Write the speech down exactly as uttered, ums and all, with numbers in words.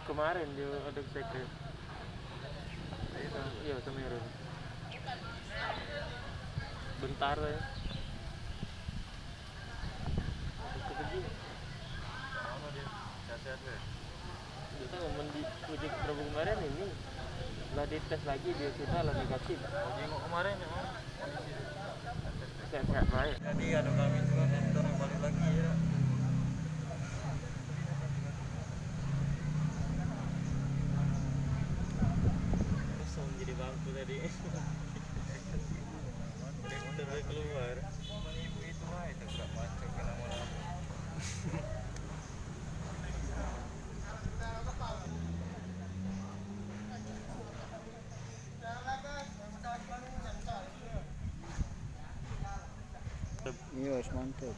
Kemarin dia ada secret. Iya, Semeru. Bentar ya. Itu pergi. Mana dia? Sehat-sehat ya? Dia tahu, men di uji Rabu kemarin ini lah dites lagi, dia sudah lah negatif. Oh, jenguk kemarin ya, Mas? Sehat-sehat baik. Jadi ada kami juga nonton yang balik lagi ya. Kosong jadi bangku tadi. Direktur keluar. Ibu itu lah, itu gak masuk ke nama-nama. Iya, wis mantep.